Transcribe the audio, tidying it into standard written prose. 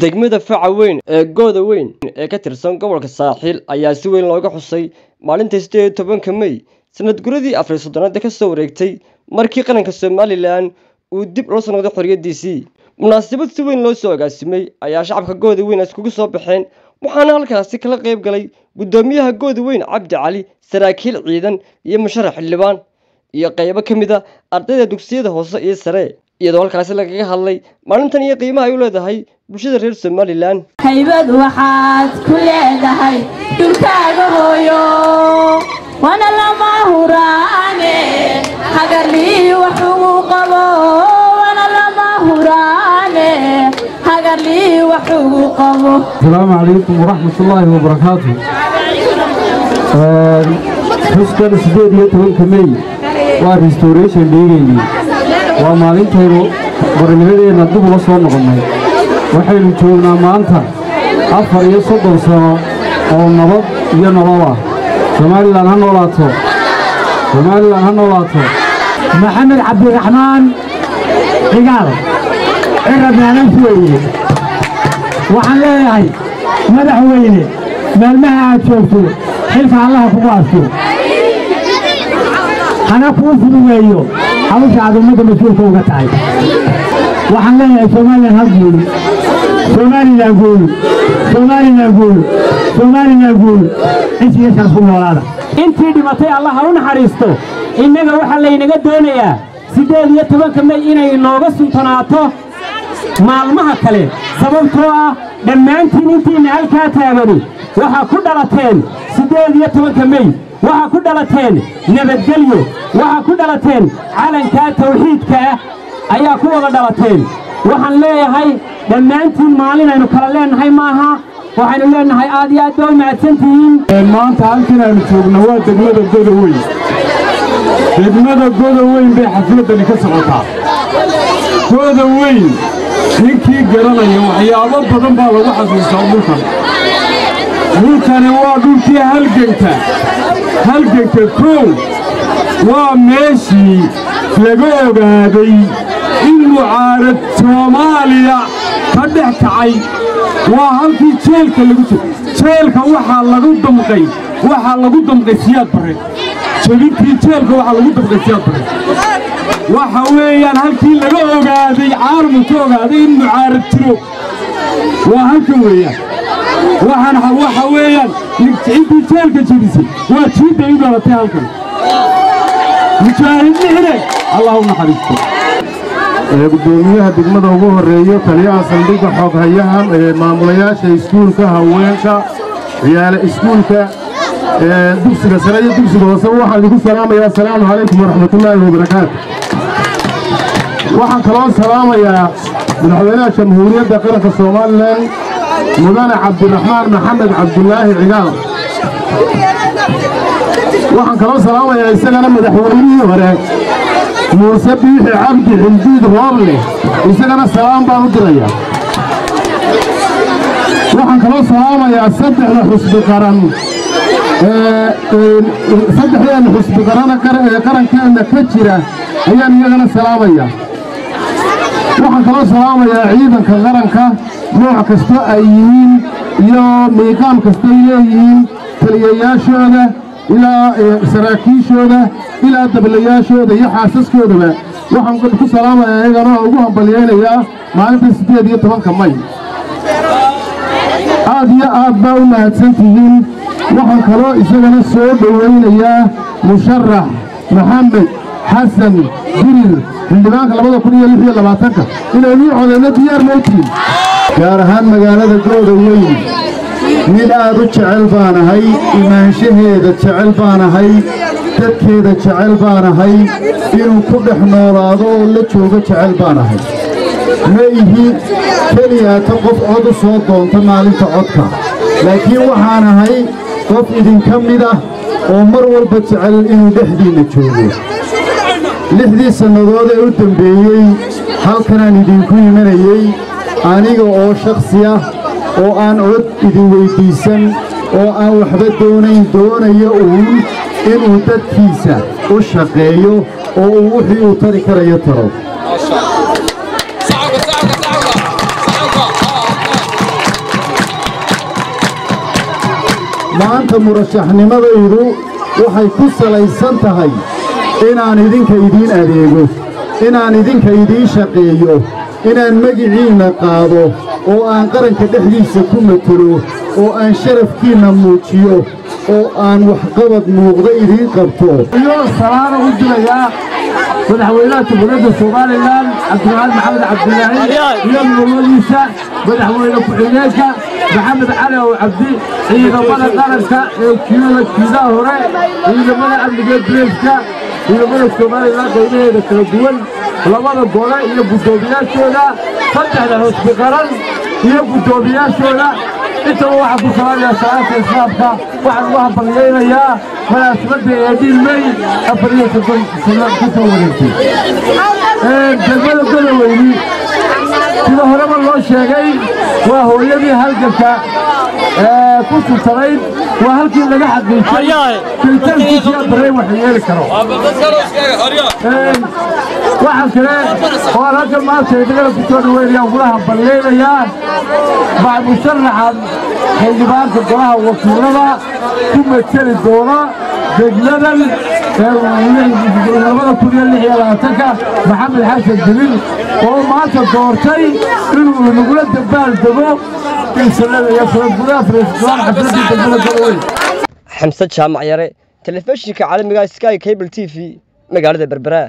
Degmada faca weyn ee Gooda Weyn ee ka tirsan gobolka Saaxiil ayaa si weyn looga xusay maalinta 18-ka May, sanad guradii 34aad ka soo wareegtay markii qaranka Somalilan uu dib ula soo noqday xorriyadiisii. Munaasabad si weyn loo soo agaasimay ayaa shacabka Gooda Weyn iskugu soo baxeen, waxaana halkaasi kala qayb galay guddoomiyaha Gooda Weyn Cabdi Cali, saraakiil ciidan iyo musharax xildhibaan iyo qaybo ka mid a ardayda dugsiyada hoose iyo sare, iyadoo halkaasi lagaga hadlay maalintan iyo qiimaha ay u leedahay bulshada reer Somalilan. Haybad waxaad ku leedahay dhulkaaga hooyo, waana lama huraane hagarlii wax ugu qabo, waana lama huraane hagarlii wax ugu qabo. Asalaamu calaykum waraxmatullaahi wabarakaatu. Xuskan 18-ka Mey waa restoration dheegeynii, waa maalintaynu qornimadeenna dib ula soo noqonnay. Waxaynu joognaa maanta 34 sano oo nabad iyo nolol ah. Somalilan ha noolaato, Somalilan ha noolaato. Maxamed Cabdiraxmaan Cigaal Cirab maalintu weyne, waxaan leeyahay madaxweyne, maalmaha aad joogto xilka Allaha kugu asturo, hana kuu fududeeyo hawsha aad ummadda mas-uulka uga tahay. Waxaan leeyahay Somalilan ha guulu, Somalilan guulu, Somalilan guulu, Somalilan guulu, intiiyo sharaf ku noolaada. Intii dhimatay Allah ha u naxariisto. Innaga waxaa laynaga doonayaa 18-ka May inay inooga suntanaato maalmaha kale, sababtoo ah dhammaantiin intiinna halkaa taagani waxaa ku dhalateen 18-ka May, waxaa ku dhalateen nabadgelyo, waxaa ku dhalateen calankaa tawxiidka ah ayaa ku wada dhalateen. Waxaan leeyahay dhammaantiin maalin aynu kala leennahay maaha, waxaynu leennahay aad iyo aad baa u mahadsan tihiin. Maanta halkan aynu joogno waa degmada Godaweyn. Degmada Godaweyn bay xafladdani ka socotaa. Godaweyn ninkii garanaya waxyaabo badan baa lagu xasuustaa dhulkan. Dhulkani waa dhulkii halganka, halganka kow, waa meeshii laga ogaaday in mucaarad Soomaaliya ka dhex kacay, waa halkii jeelka lagu jiro. Jeelka waxaa lagu damqay, waxaa lagu damqay Siyaad Barre. Jebintii jeelka waxaa lagu damqay Siyaad Barre. Waxa weeyaan halkii laga ogaaday, caalamku ka ogaaday in mucaarad jiro, waa halkan weeyaan. Waxaan waxa weeyaan ciddii jeelka jebisay waa jiidday u dhalatay halkan, Mujaahid Lixde, Allah u naxariisto. Gudoomiyaha degmada ugu horeeyo, taliyaha saldhigga, xooghayaha, maamulayaasha iskuulka, haweenka, ciyaale iskuulka, dugsiga sare iyo dugsiga hoose, waxaan idinku salaamayaa asalaamu calaykum waraxmatullaahi wabarakaatu. Waxaan kaloo salaamayaa madaxweynaha Jamhuuriyadda Qaranka Somalilan, Mudane Cabdiraxmaan Maxamed Cabdulaahi Cigaal. Waxaan kaloo salaamayaa isagana madaxweynihii hore Muuse Biixi Cabdi Xildiid Rooble, isagana salaam baan u dirayaa. Waxaan kaloo salaamayaa saddexda xusbi qaran ee saddexdeena xusbi qarana ee qarankeenna ka jira ayaan iyagana salaamayaa. Waxaan kaloo salaamayaa ciidanka qaranka nooc kasta ay yihiin iyo miiqaam kasta ay leeyihiin, taliyayaashooda ilaa saraakiishooda ilaa dablayaashooda iyo xaasaskoodaba. Waxaan ku salaamayaa iyagana oo ugu hambalyaynayaa maalinta 18-ka May. Aad iyo aad baa u mahadsan tihiin. Waxaan kaloo isagana soo dhowaynayaa musharax Maxamed Xasan Dirir, xildhibaanka 2026-ka. Inaynu codeyno diyaar mootiin. Gaar ahaan magaalada Gooda Weyn mid aad u jecel baanahay, imaanshaheeda jecel baanahay, dadkeeda jecel baanahay, inuu ku dhex noolaado oo la joogo jecel baanahay. Ma ihi keliyaata qof cod u soo doonta maalinta codka, laakiin waxaan ahay qof idinka mid ah oo mar walba jecel inuu dhexdiinna joogo. 6dii sannadood ee u dembeeyey halkanaan idinku imanayey aniga oo shakhsi ah oo aan cod idin weyddiisan oo aan waxba doonayn, doonayo uun inuu dadkiisa u shaqeeyo oo uu wixii uu tari karayo taro. Maanta murashaxnimadaydu waxay ku salaysan tahay inaan idinka idiin adeego, inaan idinka idiin shaqeeyo, inaan magiciinna qaado oo aan qaranka dhexdiisa ku matelo, oo aan sharafkiinna muujiyo, oo aan waxqabad muuqda idiin qabto. Iyo salaana u dirayaa madaxweynaha Jamhuuriyadda Somalilan Cabdiraxmaan Maxamed Cabdilaahi iyo murmadiisa, madaxweyne ku-xigeenka Maxamed Cali Ow Cabdi, ciidamada qaranka ee jiyada jiidaha hore, ciidamada amniga duleeska, ciidamada Somalilan qaybaheeda kala duwan, labada gole iyo guddoomiyaashooda, saddexda xusbi qaran iyo guddoomiyaashooda. Intaba waxaan ku salaamayaa salaanta islaamka. Waxaan ugu hambalyaynayaa munaasabadda 18 May 34 sano ka soo wareegtay. Degmada Godoweyni, sida horeba loo sheegay, waa hooyadii halganka ku suntanayd, waa halkii laga xaqiijay jiritaankiisiyaa barrey wax yeeli karo. Waxaa kale oo aan halkan maanta idagana ku soo dhaweynaya, ugula hambalyaynayaa musharaxa xildhibaanka golaha wakiilada ku mateli doona degmadan 2026-ka, Maxamed Xasan Jibriil, oo maanta doortay inuu inagula dabaal dego xafladii degmada Godowey. Xamse Jaamac Yare, telefishinka caalamiga Sky Cable TV, magaalada Berbera.